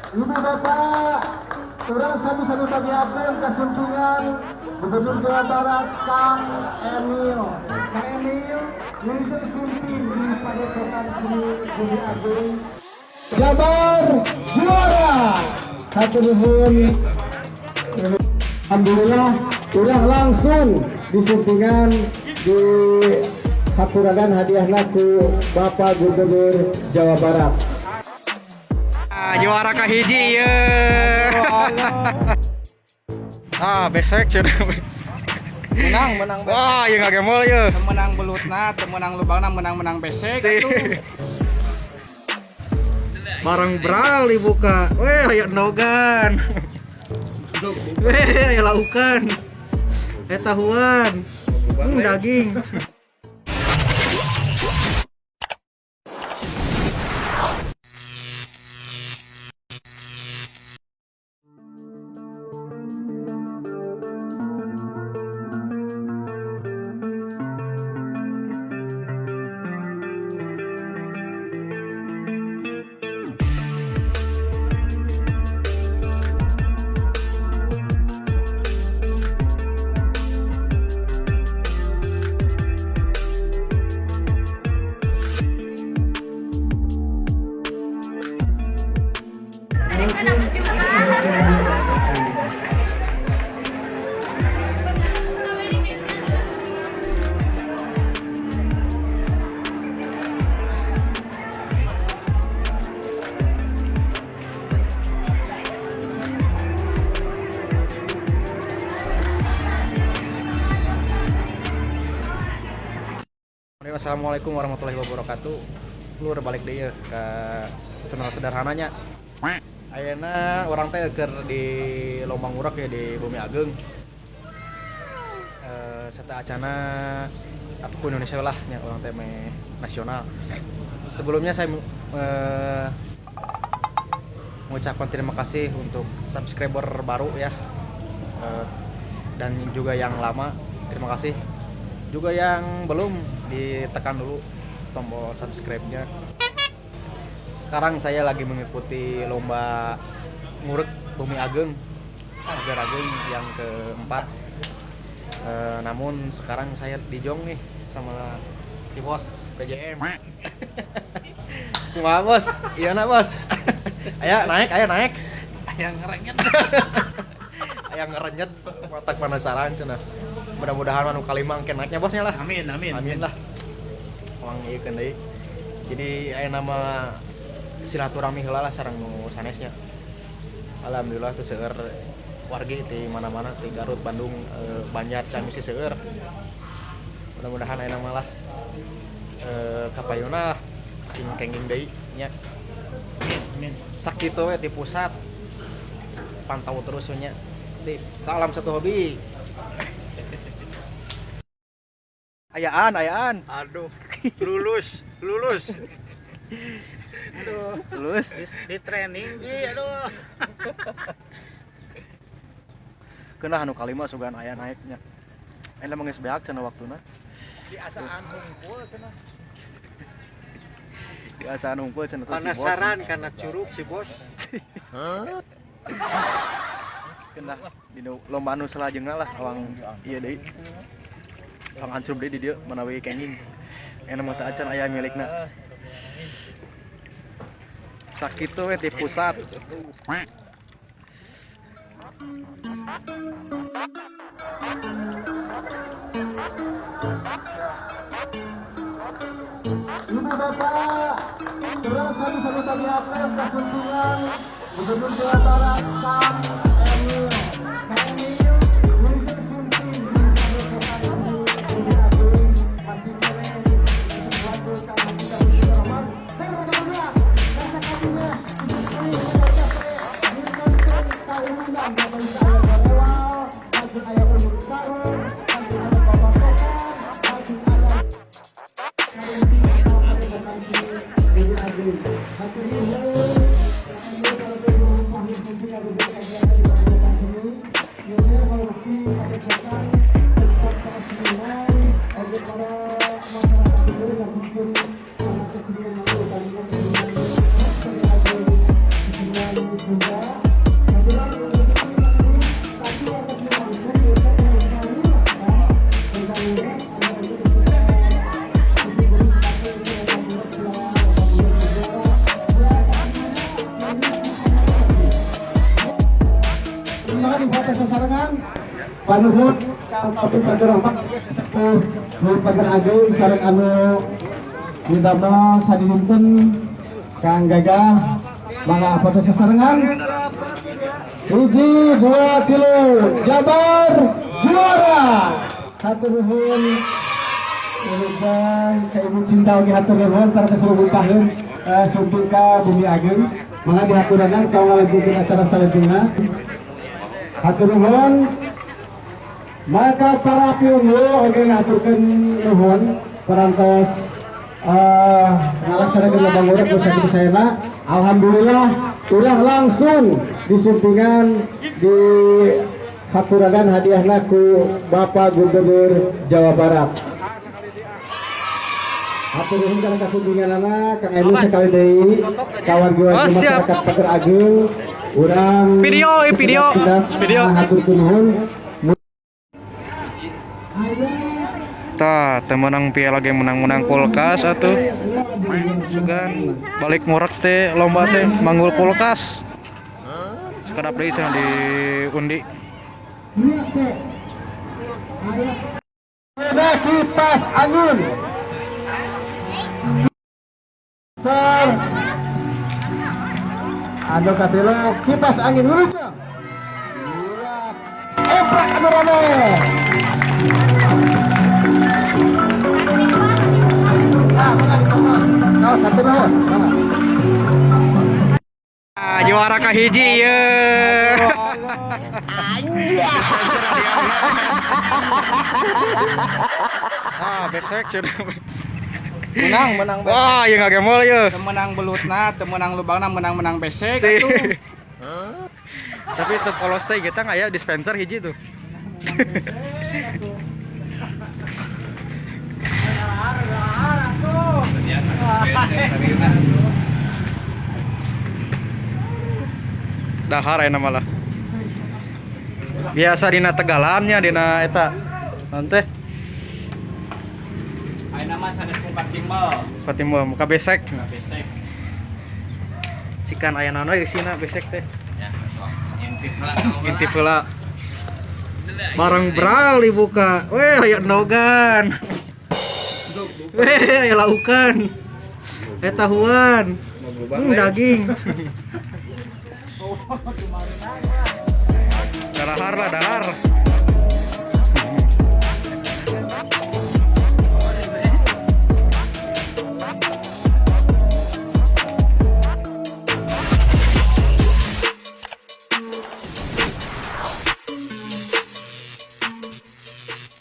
Ibu Bapak, urang sami-sami bagiakeun kasumpingan Gubernur Jawa Barat Kang Emil. Kang Emil wilujeng sumping di Padepokan Seni Bumi Agung. Jabar juara. Hatur nuhun. Alhamdulillah urang langsung disumpingan di haturagan hadiahna ku Bapak Gubernur Jawa Barat. Ah, juara kahiji ye. Ah, besek cenah. Menang, menang. Wah, ieu ngagembol ye. Teu menang belutna, teu menang lubangna, menang-menang besek Si. Atuh. Barang bral dibuka. Weh, aya endogan. Weh, aya laukan. Eh, tahuan. Daging. Assalamualaikum warahmatullahi wabarakatuh. Lur, balik deui ya ke channel sederhananya. Ayeuna urang teh keur di lomba ngurek ya di Bumi Agung. Serta acana ataupun Indonesia lah nya, urang teh meh nasional. Sebelumnya saya mengucapkan terima kasih untuk subscriber baru ya. Dan juga yang lama, terima kasih. Juga yang belum, ditekan dulu tombol subscribe-nya. Sekarang saya lagi mengikuti lomba ngurek Bumi Agung, Pagar Agung yang keempat. Namun sekarang saya dijong nih sama si bos PJM. Kumaha bos? Iya na bos. Ayo naik, ayo naik. Aya ngerenget. Aya ngerenyet, matak penasaran cenah. Mudah-mudahan anu kalima engke naiknya bosnya lah. Amin, amin. Amin lah. Uang ieu keun deui. Jadi aya nama silaturahmi heula lah sareng nu sanesnya. Alhamdulillah tuh seueur wargi di mana-mana, di Garut, Bandung, Banjar, Ciamis seueur. Mudah-mudahan aya nama lah kapayuna lah sing kenging deui nya. Amin, amin. Sakitu we di pusat. Pantau terus we nya. Sip, salam satu hobi. Ayaan, ayaan. Aduh, lulus, lulus. Aduh, Lulus. di training ji, aduh. Keunah anu kalima sugan aya naiknya. Eta mah geus beak cenah waktuna. Di asaan hungkul cenah. Di asaan hungkul cenah tuh si bos. Penasaran karena curug si bos. Keunah di lomba anu salajengna lah awang ieu deui. Awang hancur deui di dieu manawi kenging. Enak mah teu acan aya milikna. Sakitu we di pusat. Ibu Bapak, urang sami-sami bagiakeun kasumpingan Gubernur Jawa Barat Kang Emil. Kang Emil wilujeng sumping di Padepokan Seni Bumi Agung. Masih keneh sesuatu kang kita Rahman. Terbarudak, rasa kadunya ditonton tahunan bapak aya barewal, lajeng aya uluk sarung, lajeng aya babatokan, lajeng aya Padepokan Seni Bumi Agung. Hatur nuhun. Sasarengan panuhun Kabupaten Pagerahman Nuhun Pager Agung sareng anu didamel sadinten Kang Gagah mangga foto sasarengan. 1, 2, 3 Jabar juara. Hatur nuhun Urang ka Ibu Cinta oge hatur nuhun parantos rumpahkeun sumping ka Bumi Agung. Mangga dihaturanan ka ngalanjutkeun acara salajengna. Hatur nuhun. Maka para piunggul oge ngahaturkeun nuhun parantos ngalaksanakeun lomba ngurek nu sakitu saena. Alhamdulillah urang langsung disumpingan di haturanan hadiahna ku Bapak Gubernur Jawa Barat. Hatur nuhun kana kasumpinganana Kang Emil sekali deui kawan warga masyarakat Pager Agung urang Video, video. Video. Haturkeun nuhun. Tah, teu meunang piala ge menang-menang kulkas atuh. Sugan balik ngurek teh lomba teh manggul kulkas. Sakedap deui cenah diundi. Ada kipas angin. Sar. Anu katilu kipas angin wilujeng. Emprak anu rame. Ah, mangga, kau satu nuhun. Mangga. Ah, juara kahiji ye. Ah, besek cenah. Menang, menang. Wah, ieu ngagembol ieu. Teu menang belutna, teu menang lubangna, menang-menang besek Si. atuh. Tapi itu polos teh kita aya dispenser hiji tuh. Dahar enak malah. Biasa dina Tegalannya dina eta. Nanti Ayeuna mah sanes ku timbel. Patimbel muka besek. Besek. Cikan aya naon we isina besek teh. Ya, intip lah. Intip heula. Barang bral dibuka. Weh, aya endogan. Weh, aya laukan. Tahuan. Daging. Dahar lah, dahar.